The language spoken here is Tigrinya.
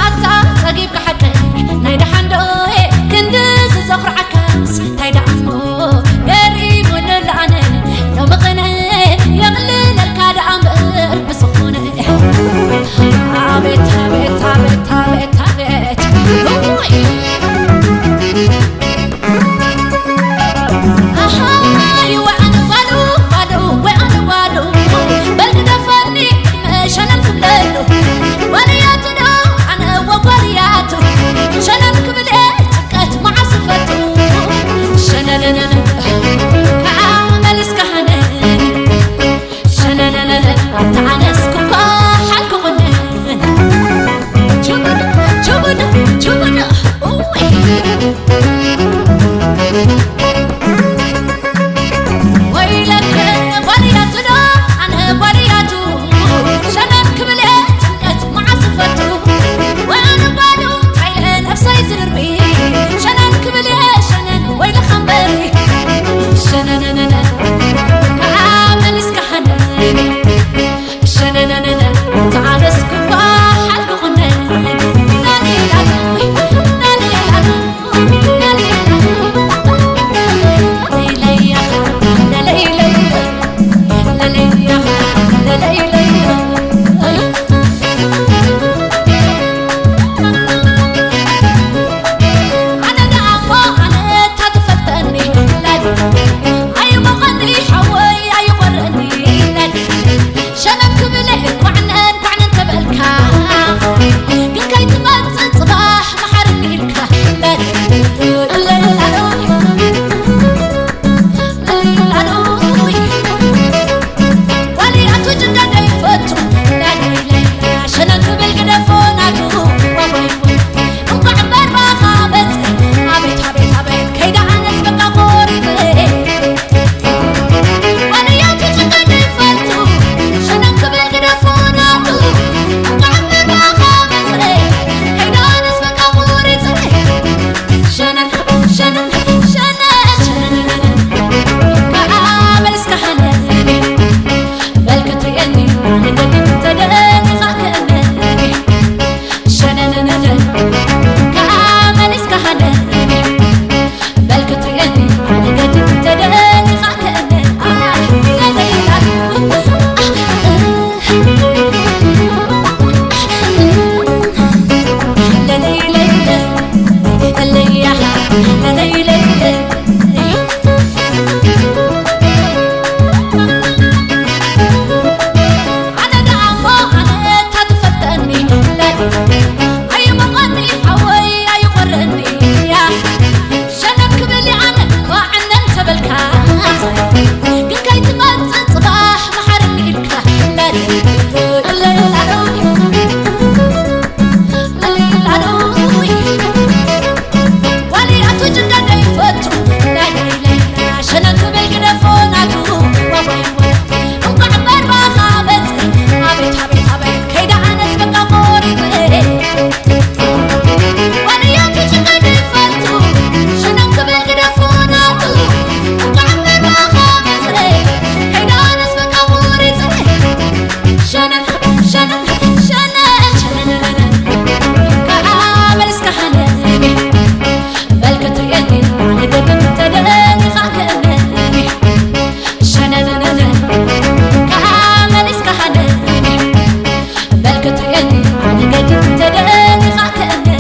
ኣታ ጸጊብካ ሓቀይ ናይ ደሓን ዶ ክንዲ ዝዘኹርዓካስ እንታይ ደኣ እሞ ገሪሙኒ ኣነ ሎሚ ቕነ የቕልለልካ ደኣ እምበር ብዝኾነ ኣቤት ኣቤት ኣቤት ኣቤት ኣቤት ኣሃይ ወኣነ ጓሉ ጓሉ ወኣነ ጓሉ በል ግደፈኒ መሸነን ክብለሉ ጓልያቱ ዶ ኣነ ወጓልያቱ ሸነን ክብል እየ ጭንቀት መዓስ ፈቱ ሸነነነነ ከዓ መልስ ካህነ ሸነነነነ ኣታ ኣነስ ክኳሓል ክኹንን ችቡድ ችቡድ ችቡድ ኡይ ወይለከ ጓልያቱ ዶ ኣነ ጓልያቱ ሸነን ክብል እየ ጭንቀት መዓስ ፈቱ ወኣነ ጓሉ ታይለ ነብሰይ ዝድርቢ ሸነን ክብል እየ ሸነን ወይለኸ እምበሪ ሸነነነነ ከዓ መልስ ካህነ ሸነነነነ ተዓደስ ክባሓል ክኹነ ናኔላሉ ናኔላሉ ናኔላሉ ለለያኻ ለለይለይ ለለያኻ ለለይለይ ኣነ ደኣ እሞ ኣነ እታ ትፈልጠኒ ላል ኣይሞቐኒ ሓወይ ኣይኾረኒ ላል ሸነን ክብል ኳዕነን ኳዕነን ተበልካ ግን ከይትመጽእ ጽባሕ መሓርኒ ኢልካ ላል ለላሎ ለላሎ ዋልያቱ ጅንዳ ደይፈቱ ላላይላይ ሸነን ክብል ግደፎ ናቱ ዋዋይ እንኳዕ እምበር ባኻ መጽ ኣቤት ኣቤት ኣቤት ከይዳ ኣነስ በቃ ቆሪጸ ዋልያቱ ጅንዳ ደይፈቱ ሸነን ክብል ግደፎ ናቱ እንኳዕ እምበር ባኻ መጽ ከይዳ ኣነስ በቃ ቆሪጸ ሸነን ሸነን ሸነን ሸነን በኣ መልስ ካህነ በል ክትርእየኒ ንገድም ተደኒኻ ክእመኒ ሸነነነነ ከኣ መሊስካ ሃነኒ በል ክትርእየኒ ንገድም ተደኒኻ ክእመኒ ሸነን ክብል ኣነ ኳዕነን ተበልካ ግን ከይትመጽእ ጽባሕ መሓርኒ ኢልካ ዋልያቱ ጅንዳ እንዳይፈቱ ላይላይላይ ሸነን ክብል ግደፎ ናቱ ዋዋይዋይ እንኳዕ በርባኻ መጽእ ኣቤት ኣቤት ኣቤት ከይዳ ኣነስ በቃ ቆሪጸ ዋልያቱ ጅንዳ እንዳይፈቱ ሸነን ክብል ግደፎ ናቱ እንኳዕ በርባኻ መጽእ ከይዳ ኣነስ በቃ ቆሪጸ ሸነን ሸነን ሸነን ሸነን ከኣ መልስካ ሃነኒ በል ክትርእየኒ ኣነ ገድም ተደኒኻ ክእመኒ ሸነን ከኣ መልስካ ሃነኒ በል ክትርእየኒ ኣነ ገድም ተደኒኻ ክእመኒ